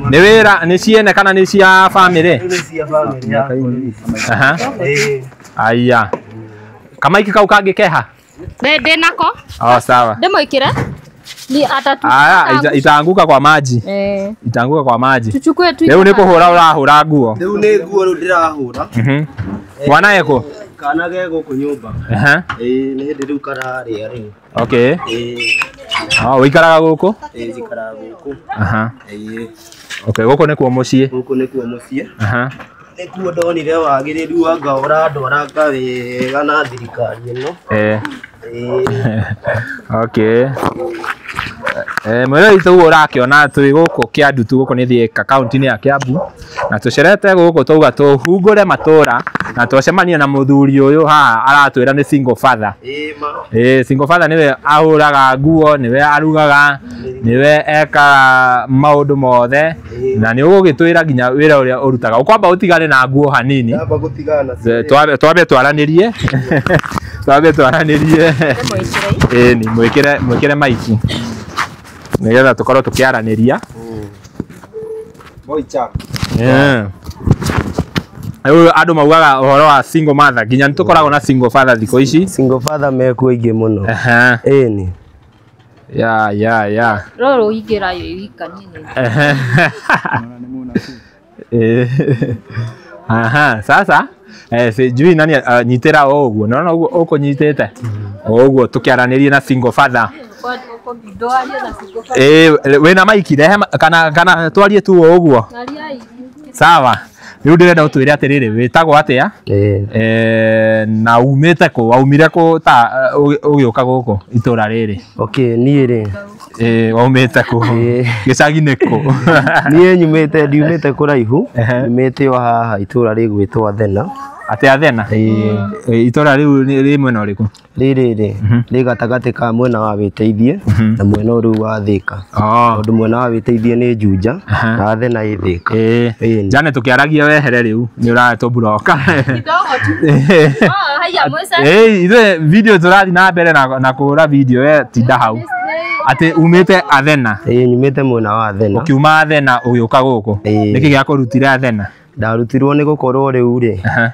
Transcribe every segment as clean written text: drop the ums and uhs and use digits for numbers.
Nĩ wĩra nĩ ciene kana nĩ cia family? Nĩ cia family yakwa. Aha. Ĩĩ. Aya. Kamaiki kau kangĩ keha? Ndĩ nako. Oh, sawa. Ndĩmwĩkĩre. Ni atatu. Aya, itaanguka kwa maji. Eh. Itaanguka kwa maji. Tuchukue tu. Rĩu nĩ kũhũra ũrahũra nguo. Rĩu nĩ nguo rĩu ndĩrahũra. Mhm. Mwana eko? Kana ge gũkũ nyũmba. Aha. Ĩĩ nĩ hĩndĩ rĩu kararĩa rĩu. Okay. Ĩĩ. Oh, ũikaraga gũkũ? Ĩĩ njikaraga gũkũ. Aha. Ĩĩ. Okay, gũkũ nĩkuo mũciĩ. Gũkũ nĩkuo mũciĩ. Aha. Nĩkuo ndonire wagĩrĩru anga ũrandwaranga wega na thirikari ĩno. Eh. Ĩĩ. Okay. Mwĩrori witũ ũguo ũrakĩona twĩ gũkũ Kĩandutu, gũkũ nĩ Thika kaunti-inĩ ya Kiambu, na tũcerete gũkũ twauga tũhungũre matũra, na twacemania na mũthuri ũyũ haha aratwĩra nĩ single father. Ĩĩ ma. Single father nĩwe ahũraga nguo, nĩwe arugaga, nĩwe ekaga maũndũ mothe, na nĩ ũgũgĩtwĩra nginya wĩra ũrĩa ũrutaga. Ũkwamba ũtigane na nguo hanini. Ndamba gũtigana nacio. Twambe twaranĩrie. Twambe twaranĩrie. Ndĩmwĩkĩre. Ĩni, mwĩkĩre mwĩkĩre maiki nĩgetha tũkorwo tũkĩaranĩria. Boy chap. Yeah. Rĩu andũ maugaga ũhoro wa single mother, nginya nĩ tũkoragwo na single father thikũ ici. Single father mekuo aingĩ mũno. Aha. Ĩni. Ya ya ya. Rũrũ ingĩra yo wika nini. Aha, sasa sijui nani nyitĩra o ũguo, nĩwona ũguo ũkũnyitĩte o ũguo tũkĩaranĩria na single father. Wĩna maiki rehe kana kana twarie tu o ũguo. Sawa. Rĩu ndĩrenda ũtwĩre atĩrĩrĩ, wĩtagwo atĩa? Ĩĩ. Na umĩte kũ? Waumire kũ ta ũgĩũka gũkũ itũra rĩrĩ? Okay, niĩ rĩ. Waumĩte kũ? Gĩcagi nĩ kũ? Niĩ nyumĩte ndiumĩte kũraihu. Ehe. Nyumĩte o haha itũra rĩgwĩtwo Athena. Atĩ Athena? Ĩĩ. Itũra rĩu rĩ mwena ũrĩkũ? Rĩrĩ rĩ, rĩ gatagatĩ ka mwena wa Wĩteithie na mwena ũyũ rĩu wa Thĩka. Oh. Tondũ mwena wa Wĩteithie nĩ Juja Aha. na Athena ĩ Thĩka. Ĩĩ. Janet tũkĩaragia wehere rĩu nĩ ũratũburoka. Kidogo tu. Oh, haya mwesa. Ithuĩ video tũrathiĩ na mbere na kũhũra video we tinda hau. Atĩ umĩte Athena. Ĩĩ nyumĩte mwena wa Athena. Ũkiuma Athena ũgĩũka gũkũ. Ĩĩ. Nĩkĩ gĩakũrutire Athena? Ndarutirwo nĩ gũkorwo rĩu rĩ, Aha.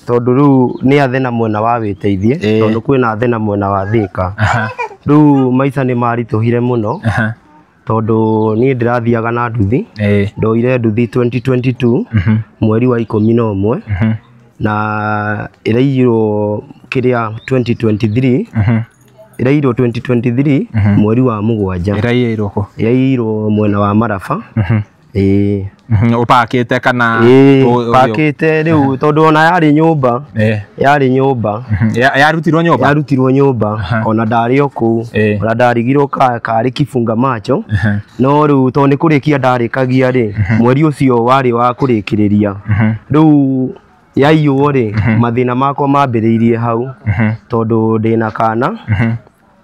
tondũ rĩu nĩ Athena mwena wa Wĩteithie, Ĩĩ. tondũ kwĩna Athena mwena wa Thĩka. Aha. Rĩu maica nĩ maritũhire mũno Aha. tondũ niĩ ndĩrathiaga na nduthi. Ĩĩ. Ndoire nduthi 2022 mweri wa 11 na ĩraiyirwo kĩrĩa 2023 ĩraiyirwo 2023 mweri wa 7. Ĩraiyirwo kũ? Ĩraiyirwo mwena wa Maraba. Ĩĩ. Ũpakĩte kana Ĩĩ, pakĩte rĩu tondũ ona yarĩ nyũmba. Yarĩ nyũmba. Yarutirwo nyũmba? Yarutirwo nyũmba ona ndarĩ o kũu. Ona ndarigirwo karĩ kifunga macho. No rĩu tondũ nĩ kũrĩkia ndarĩkagia rĩ, mweri ũcio warĩ wa kũrĩkĩrĩria. Rĩu yaiywo rĩ, mathĩna makwa mambĩrĩirie hau tondũ ndĩna kana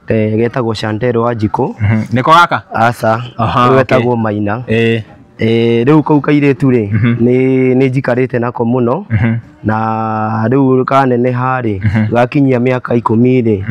getagwo Chantel Wanjikũ. Nĩko gaka? Aca, Aha, rĩu okay. getagwo Maina. Rĩu kau kairĩtu rĩ, nĩ njikarĩte nako mũno na rĩu kaneneha rĩ, gakinyia mĩaka 10 rĩ,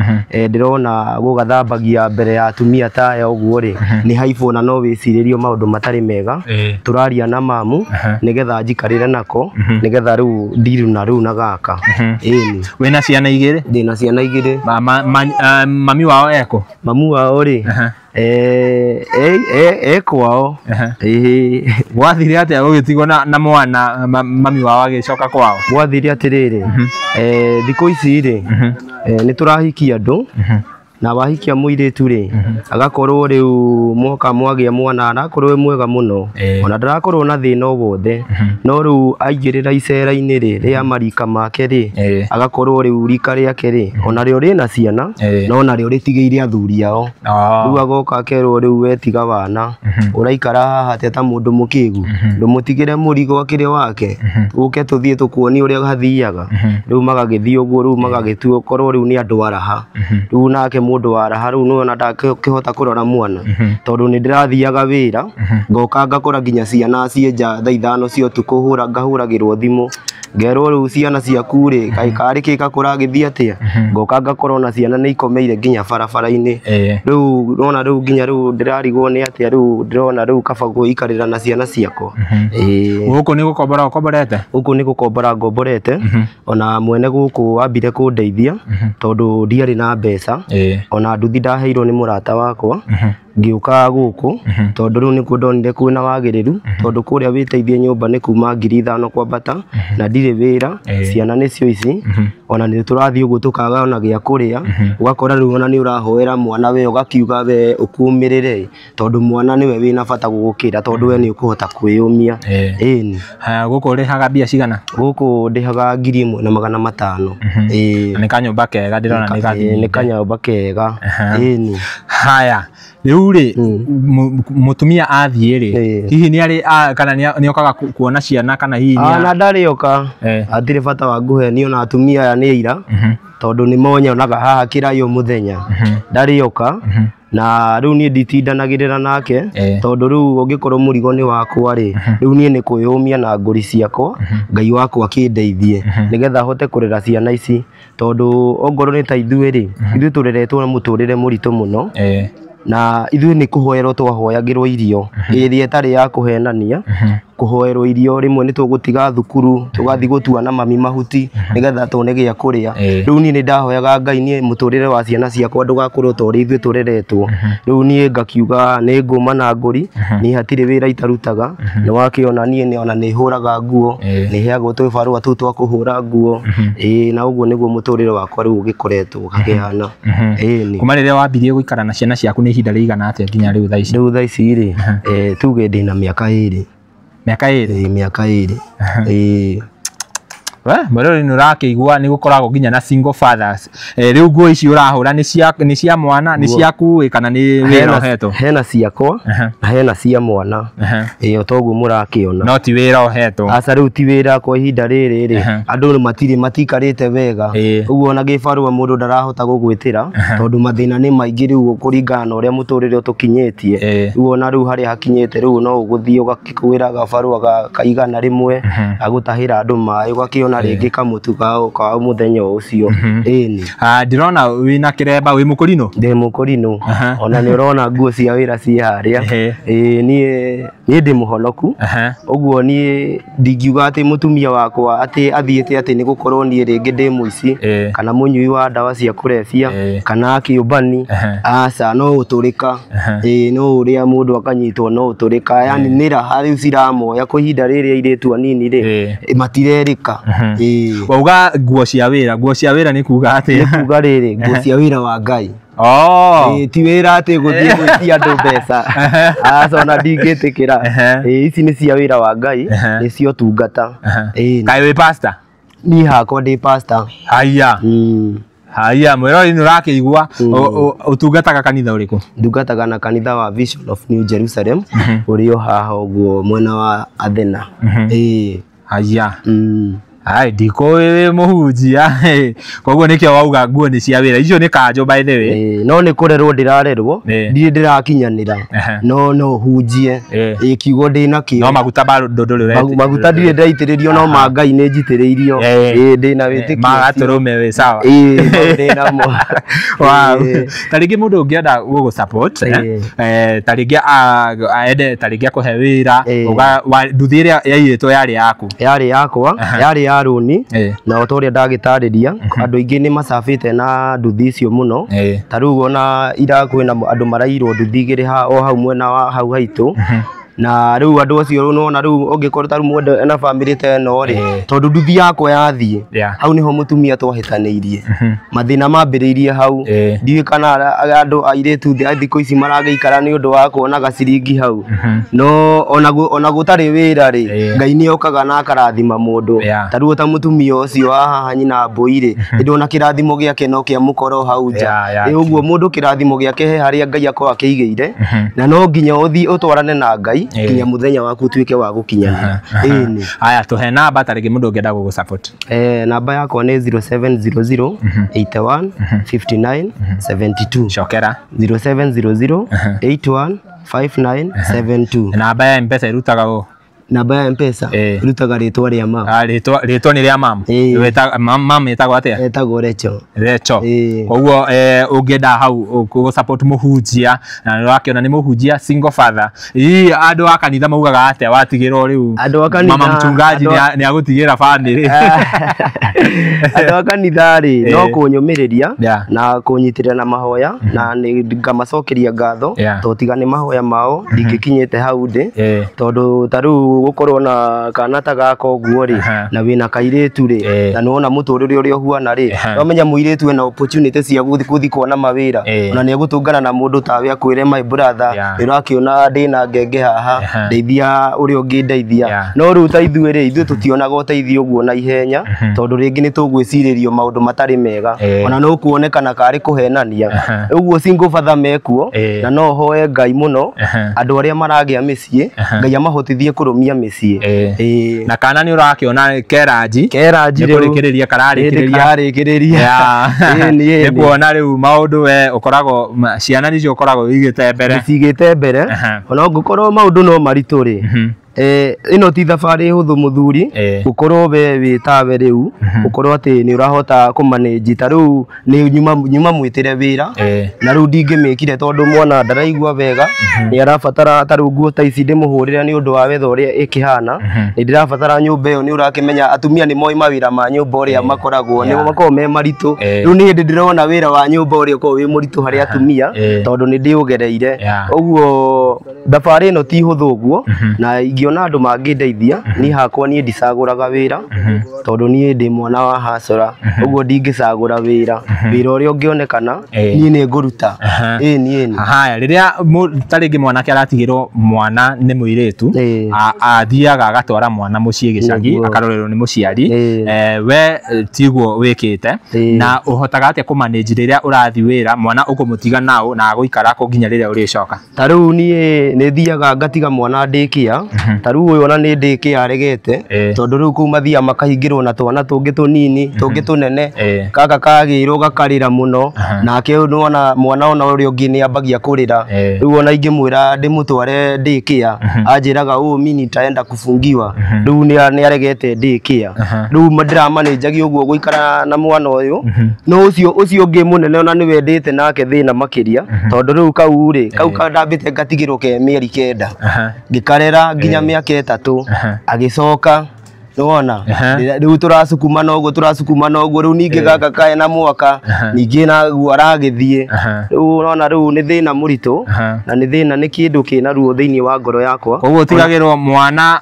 ndĩrona gũgathambagia mbere ya atumia ta aya ũguo rĩ, nĩ haibũ na no wĩcirĩrio maũndũ matarĩ mega. Tũraria na mamu nĩgetha njikarĩre nako nĩgetha rĩu ndiru na rĩu na gaka. Ĩni. Wĩna ciana igĩrĩ? Ndĩna ciana igĩrĩ. Mami wao eko? Mamu wao rĩ, e kwao. Ĩĩ. Gwathire atĩa ũgĩtigwo na mwana mami wao agĩcoka kwao? Gwathire atĩrĩrĩ, thikũ ici rĩ, nĩ tũrahikia andũ na wahikia mũirĩtu rĩ, agakorwo rĩu mwoka mwagĩa mwana arakorwo e mwega mũno, ona ndarakorwo na thĩna o wothe, no rĩu aingĩrĩra icera-inĩ rĩ rĩa marika make rĩ, agakorwo rĩu rika rĩake rĩ, ona rĩo rĩna ciana, no narĩo rĩtigĩire athuri ao. Rĩu agoka akerwo rĩu we tiga wana, ũraikara haha atĩa ta mũndũ mũkĩgu, ndũmũtigĩre mũrigo akĩrĩ wake, ũke tũthiĩ tũkuonie ũrĩa hathiaga. Rĩu magagĩthiĩ ũguo, rĩu magagĩtua korwo rĩu nĩ andũ araha. Rĩu nake mũndũ wa raha rĩu nĩwona ndakĩhota kũrora mwana, tondũ nĩ ndĩrathiaga wĩra, ngoka ngakora nginya ciana ciĩ nja thaa 5 cia ũtukũ ngahũragĩrwo thimũ. Ngerwo rĩu ciana ciaku rĩ kaĩ karĩ kĩ kakũragĩthiĩ atĩa, ngoka ngakorwo na ciana nĩ ikomeire nginya barabara-inĩ. Rĩu nona rĩu nginya rĩu ndĩrarigwo nĩ atĩa, rĩu ndĩrona rĩu kaba gwĩikarĩra na ciana ciakwa. Gũkũ nĩ gũkombora ũkomborete? Gũkũ nĩ gũkombora ngomborete, ona mwene gũkũ wambire kũndeithia tondũ ndiarĩ na mbeca, ona nduthi ndaheirwo nĩ mũrata wakwa, ngĩũka gũkũ tondũ rĩu nĩkuo ndonire kwĩna wagĩrĩru, tondũ kũrĩa wĩteithie nyũmba nĩ kuma 5,000 kwambata, na ndirĩ wĩra, ciana nĩcio ici, ona nĩ tũrathiĩ ũguo tũkaga ona gĩa kũrĩa, ũgakora rĩu ona nĩ ũrahoera mwana we ũgakiuga we ũkumĩrĩre, tondũ mwana nĩwe wĩna bata gũgũkĩra, tondũ we nĩ ũkũhota kwĩyũmia. Ĩni. Gũkũ ũrĩhaga mbia cigana? Gũkũ ndĩhaga 1,500. Nĩ kanyũmba kega ndĩrona nĩ gathimĩte. Nĩ kanyũmba kega. Ĩni. Haya, rĩu rĩ mũtumia athiĩ rĩ, hihi nĩ arĩ kana nĩ okaga kuona ciana kana hihi nĩ na ndarĩ oka, hatirĩ bata wa ngũhenio na atumia aya nĩ aira, tondũ nĩ monyonaga haha kĩraio mũthenya, ndarĩ oka. Na rĩu niĩ nditindanagĩrĩra nake, tondũ rĩu ũngĩkorwo mũrigo nĩ wakwa rĩ, rĩu niĩ nĩ kwĩyũmia na ngũri ciakwa, Ngai wakwa akĩndeithie nĩgetha hote kũrera ciana ici, tondũ ongorwo nĩ ta ithuĩ rĩ, ithuĩ tũreretwo na mũtũrĩre mũritũ mũno, na ithuĩ nĩ kũhoerwo twahoyagĩrwo irio ĩrĩa ĩtarĩ ya kũhenania, kũhoerwo irio rĩmwe nĩ tũgũtiga thukuru tũgathiĩ gũtua na mami mahuti nĩgetha tuone gĩa kũrĩa. Rĩu niĩ nĩ ndahoyaga Ngai niĩ mũtũrĩre wa ciana ciakwa ndũgakorwo ta ũrĩa ithuĩ tũreretwo. Rĩu niĩ ngakiuga nĩ ngũma na ngũri, niĩ hatirĩ wĩra itarutaga, nĩ wakĩona niĩ ona nĩ hũraga nguo, nĩ heagwo tũbarũa tũu twa kũhũra nguo, na ũguo nĩguo mũtũrĩre wakwa rĩu ũgĩkoretwo ũkĩhana. Kuma rĩrĩa wambirie gũikara na ciana ciaku nĩ ihinda rĩigana atĩa nginya rĩu thaa ici? Rĩu thaa ici rĩ, tuge ndĩna mĩaka 2. Mĩaka 2? Mĩaka 2. We, mwĩrori nĩ ũrakĩigua nĩ gũkoragwo nginya na single fathers. Rĩu nguo ici ũrahũra nĩ cia mwana, nĩ ciaku kana nĩ wĩra ũhetwo? Hena ciakwa na hena cia mwana. O toguo mũrakĩona. No ti wĩra ũhetwo. Aca rĩu ti wĩra kwa ihinda rĩrĩ rĩ, andũ matirĩ matikarĩte wega. Ũguo ona gĩbarũa mũndũ ndarahota gũgwĩtĩra tondũ mathĩna nĩ maingĩ rĩu kũringana na ũrĩa mũtũrĩre ũtũkinyĩtie. Rĩu ona rĩu harĩa hakinyĩte rĩu no ũgũthiĩ ũgakĩkwĩra gabarũa ka 100 agũtahĩra andũ maĩ ũgakĩona rĩngĩ kamũtu ka mũthenya ũcio. Ĩni. Ndĩrona wĩna kĩremba, wĩ mũkũrinũ? Ndĩ mũkũrinũ. Ona nĩ ũrona nguo cia wĩra ciĩ harĩa. Niĩ ndĩ mũhonoku. Ũguo niĩ ndingiuga atĩ mũtumia wakwa atĩ athiĩte atĩ nĩ gũkorwo niĩ rĩngĩ ndĩ mũici kana mũnyui wa ndawa cia kũrebia kana kĩũmbani. Aca, no ũtũrĩka. No ũrĩa mũndũ akanyitwo no ũtũrĩka. Yani nĩ raha rĩu ciramoya kwa ihinda rĩrĩ airĩtu anini rĩ, matirerĩka. Wauga nguo cia wĩra, nguo cia wĩra nĩ kuga atĩa? Nĩ kuga rĩrĩ, nguo cia wĩra wa Ngai. Ti wĩra atĩ gũthiĩ gwĩtia andũ mbeca. Aca, ona ndingĩtĩkĩra. Ici nĩ cia wĩra wa Ngai, nĩ cia ũtungata. Kaĩ wĩ pastor? Niĩ hakwa ndĩ pastor. Haiya. Haiya, mwĩrori nĩ ũrakĩigua ũtungataga kanitha ũrĩkũ? Ndungataga na kanitha wa Vision of New Jerusalem, ũrĩ o haha ũguo mwena wa Athena. Haiya. Ai, ndikũĩ wĩ mũhunjia. Koguo nĩkĩo wauga nguo nĩ cia wĩra. Icio nĩ kanjũ by the way. No nĩ kũrerwo ndĩrarerwo, ndirĩ ndĩrakinyanĩra. No no hunjie. Kiugo ndĩnakĩo. No maguta bado ndũrĩ ũretĩkĩrio. Maguta ndirĩ ndaitĩrĩrio, no ma Ngai nĩ njitĩrĩirio. Ndĩna wĩtĩkio. Magatũrũme wĩ sawa. Ndĩnamo. Wow. Ta rĩngĩ mũndũ ũngĩenda gũgũ support, ta rĩngĩ ende ta rĩngĩ akũhe wĩra, nduthi ĩrĩa yaiyĩtwo yarĩ yaku. Yarĩ yakwa, yarĩ ya rũni, na o ta ũrĩa ndagĩtarĩria, andũ aingĩ nĩ macabĩte na nduthi icio mũno. Ta rĩu ona ira kwĩna andũ marairwo nduthi igĩrĩ o hau mwena wa hau haitũ. Na rĩu andũ acio nĩwona rĩu ũngĩkorwo ta rĩu mũndũ ena bamĩrĩ ta ĩno rĩ, tondũ nduthi yakwa yathiĩ, hau nĩho mũtumia twahĩtanĩirie. Mathĩna mambĩrĩirie hau. Ndiũĩ kana andũ airĩtu thikũ ici maragĩikara nĩ ũndũ wa kuona gaciringi hau. No ona gũtarĩ wĩra rĩ, Ngai nĩ okaga na akarathima mũndũ. Ta rĩu ta mũtumia ũcio wa haha nyina mbũi rĩ, ndĩrona kĩrathimo gĩake no kĩa mũkoro hau nja. Ũguo mũndũ kĩrathimo gĩake he harĩa Ngai akorwo akĩigĩire, na no nginya ũthiĩ ũtwarane na Ngai nginya mũthenya waku ũtuĩke wa gũkinyanĩra. Aya, tũhe namba ta rĩngĩ mũndũ ũngĩenda gũgũ support. Namba yakwa nĩ 0700 81 59 72. Cokera. 0700 81 59 72. Namba ya M-Pesa ĩrutaga ũ? Namba ya Mpesa rutaga rĩtwa rĩa mama. Rĩtwa nĩ rĩa mama. Mama etagwo atĩa? Etagwo Recho. Recho. Koguo ũngĩenda hau gũ support mũhunjia na nĩ ũrakĩona nĩ mũhunjia single father. Ii andũ a kanitha maugaga atĩa watigĩrwo rĩu? Andũ a kanitha, mama mchungaji nĩ agũtigĩra family. Andũ a kanitha rĩ no kũnyũmĩrĩria na kũnyitĩrĩra na mahoya na nĩ ngamacokeria ngatho tondũ tiga nĩ mahoya mao ndingĩkinyĩte hau ndĩ tondũ ta rĩu gũkorwo na kana ta gaka ũguo rĩ na wĩna kairĩtu rĩ na nĩwona mũtũrĩre ũrĩa ũhuana rĩ wamenya mũirĩtu ena opportunity cia gũthiĩ kuona mawĩra ona nĩ egũtũngana na mũndũ tawe akwĩre my brother nĩũrakĩona ndĩna ngenge haha ndeithia ũrĩa ũngĩndeithia. No rĩu ta ithuĩ rĩ ithuĩ tũtionaga ũteithio ũguo na ihenya tondũ rĩngĩ nĩ tũgwĩcirĩrio maũndũ matarĩ mega ona no kuonekana karĩ kũhenania. Ũguo single father mekuo na no hoe Ngai mũno andũ arĩa maragĩa mĩciĩ Ngai amahotithie kũrũmia mĩciĩ. Na kana nĩ ũrakĩona keranji keranji nĩ kũrĩkĩrĩria kararĩkĩrĩria nĩ kuona rĩu maũndũ we ũkoragwo ciana nĩcio ũkoragwo ũigĩte mbere cigĩte mbere ona ũngĩkorwo maũndũ no maritũ rĩ ĩno ti thabarĩ hũthũ mũthuri gũkorwo we wĩ tawe rĩu gũkorwo atĩ nĩ ũrahota kũmanĩnji ta rĩu nĩ nyuma mwĩtĩre wĩra na rĩu ndingĩmĩkire tondũ mwana ndaraigua wega nĩ arabatara ta rĩu nguo ta ici ndĩmũhũrĩre nĩ ũndũ wa wetha ũrĩa ĩkĩhana nĩ ndĩrabatara nyũmba ĩyo nĩ ũrakĩmenya atumia nĩ moĩ mawĩra ma nyũmba ũrĩa makoragwo nĩ makoragwo me maritũ. Rĩu nĩ hĩndĩ ndĩrona wĩra wa nyũmba ũrĩa ũkoragwo wĩ mũritũ harĩ atumia tondũ nĩ ndĩũgereire. Ũguo thabarĩ ĩno ti hũthũ ũguo na ingĩona andũ mangĩndeithia niĩ hakwa niĩ ndicagũraga wĩra tondũ niĩ ndĩ mwana wa hacora ũguo ndingĩcagũra wĩra wĩra ũrĩa ũngĩonekana niĩ nĩ ngũruta. Haya rĩrĩa ta rĩngĩ mwanake aratigĩrwo mwana nĩ mũirĩtu athiaga agatwara mwana mũciĩ gĩcagi akarorerwo nĩ mũciari we tiguo wĩkĩte na ũhotaga atĩa kũmanage rĩrĩa ũrathiĩ wĩra mwana ũkũmũtiga nao na agũikara kũ nginya rĩrĩa ũrĩcoka? Ta rĩu niĩ nĩ thiaga ngatiga mwana ndĩkia ta rĩu ũyũ ona nĩ ndĩkia aregete tondũ rĩu kũu mathiaga makahingĩrwo na twana tũngĩ tũnini tũngĩ tũnene gaka kagĩrwo gakarĩra mũno nake nĩwona mwana ona ũrĩa ũngĩ nĩ ambagia kũrĩra rĩu ona ingĩmwĩra ndĩmũtware ndĩkia anjĩraga ũũ mimi nitaenda kufungiwa rĩu nĩ aregete ndĩkia rĩu ndĩramanĩnjagia ũguo gũikara na mwana ũyũ no ũcio ũngĩ mũnene ona nĩ wendete nake thĩna makĩria tondũ rĩu kau rĩ kau ndambĩte ngatigĩrwo ke mĩeri 9 ngĩkarera nginya mĩaka 3 agĩcoka nĩwona rĩu tũracukuma noguo rĩu ningĩ gaka kae na mwaka ningĩ naguo aragĩthiĩ rĩu ũrona rĩu nĩ thĩna mũritũ na nĩ thĩna nĩ kĩndũ kĩna ruo thĩinĩ wa ngoro yakwa. Koguo ũtigagĩrwo mwana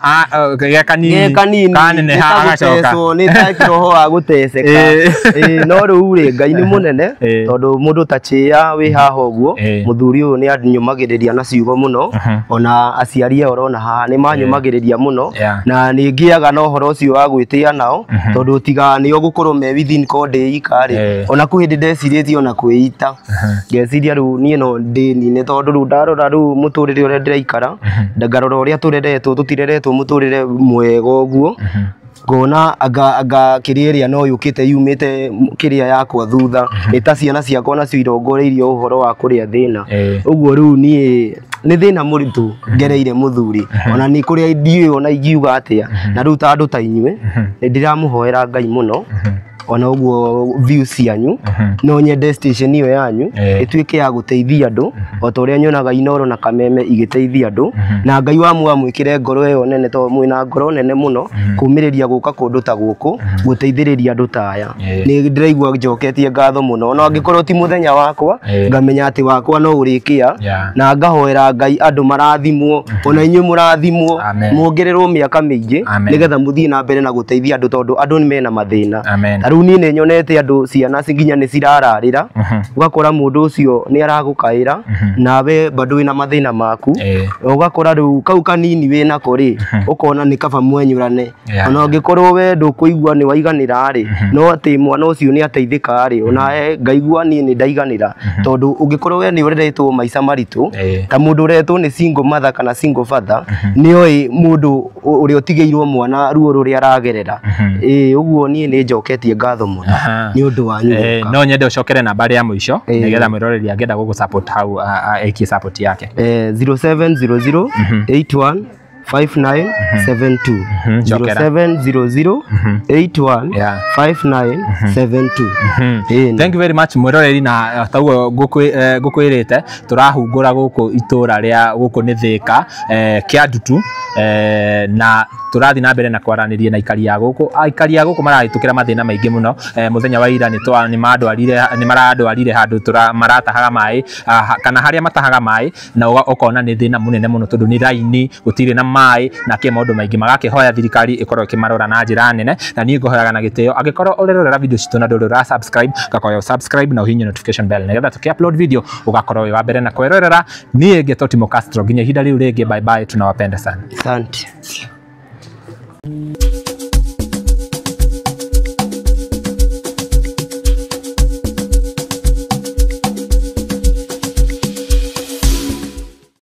ge kanini kaneneha agacoka nĩ ta kĩroho wa gũteceka. No rĩu rĩ Ngai nĩ mũnene tondũ mũndũ ta Chĩa wĩ haha ũguo mũthuri ũyũ nĩ anyũmagĩrĩria na ciugo mũno ona aciari ao ũrona haha nĩ manyũmagĩrĩria mũno na nĩ ngĩaga na ũhoro ũcio wa gwĩtĩa nao tondũ tiga nĩo gũkorwo me within ko ndĩ ika rĩ ona kwĩ hĩndĩ ndecirĩtie ona kwĩita ngeciria rĩu niĩ no ndĩnine tondũ rĩu ndarora rĩu mũtũrĩre ũrĩa ndĩraikara ngarora ũrĩa tũreretwo tũtireretwo mũtũrĩre mwega ũguo ngona anga kĩrĩa ĩrĩa no yũkĩte yumĩte kĩrĩa yakwa thutha nĩ ta ciana ciakwa nacio irongoreirio ũhoro wa kũrĩa thĩna. Ũguo rĩu niĩ nĩ thĩna mũritũ ngereire mũthuri ona nĩ kũrĩa ndiũĩ ona ingiuga atĩa na rĩu ta andũ ta inyuĩ nĩ ndĩramũhoera Ngai mũno ona ũguo views cianyu no nyende station ĩyo yanyu ĩtuĩke ya gũteithia andũ o ta ũrĩa nyonaga Inooro na Kameme igĩteithia andũ na Ngai wa mwamwĩkĩre ngoro ĩyo nene tondũ mwĩna ngoro nene mũno kũmĩrĩria gũka kũndũ ta gũkũ gũteithĩrĩria andũ ta aya. Nĩ ndĩraigua njoketie ngatho mũno ona angĩkorwo ti mũthenya wakwa ngamenya atĩ wakwa no ũrĩkĩa na ngahoera Ngai andũ marathimwo ona inyuĩ mũrathimwo muongererwo mĩaka mĩingĩ nĩgetha mũthiĩ na mbere na gũteithia andũ tondũ andũ mena mathĩna. Ta rĩu niĩ nĩ nyonete andũ ciana nginya nĩ cirararĩra ũgakora mũndũ ũcio nĩ aragũkaĩra nawe bado wĩna mathĩna maku ũgakora rĩu kau kanini wĩnako rĩ ũkona nĩ kaba mwenyũrane ona ũngĩkorwo we ndũkũigua nĩ waiganĩra rĩ no atĩ mwana ũcio nĩ ateithĩka rĩ onawe ngaigua niĩ nĩ ndaiganĩra tondũ ũngĩkorwo we nĩ ũreretwo maica maritũ ta mũndũ ũreretwo nĩ single mother kana single father nĩoĩ mũndũ ũrĩa ũtigĩirwo mwana ruo rũrĩa aragerera. Ũguo niĩ nĩ njoketie ngatho mũno nĩ ũndũ wanyu. No nyende ũcokere namba ya mũico nĩgetha mwĩroreri angĩenda gũgũ support hau ekie support yake. 0700 81 5972. Njokera. 0700 81 Yeah. 5972. Ĩni. Thank you very much mwiroreri, na taguo ngukwirite turahungura guku itura ria guku ni Thika, Kiandutu, na turathi na mbere na kwaraniria na aikari a guku. Aikari a guku marahĩtũkĩra mathĩna maingĩ mũno. Mũthenya wa ira nĩ marandwarire handũ maratahaga maĩ, kana harĩa matahaga maĩ, na ũkona nĩ thĩna mũnene mũno tondũ nĩ raini, gũtirĩ na maĩ na kĩ maũndũ maingĩ. Magakĩhoya thirikari ĩkorwo ĩkĩmarora na njĩra nene, na niĩ ngũhoyaga na gĩtĩo angĩkorwo ũrerorera video citũ na ndũrĩ ũra subscribe, ngakoya subscribe na ũhihinye notification bell nĩgetha tũkĩ upload video ũgakorwo wĩ wa mbere na kwĩrorera. Niĩ ngetwo Timo Castro, nginya ihinda rĩu rĩngĩ, bye bye, tunawapenda sana. Asante.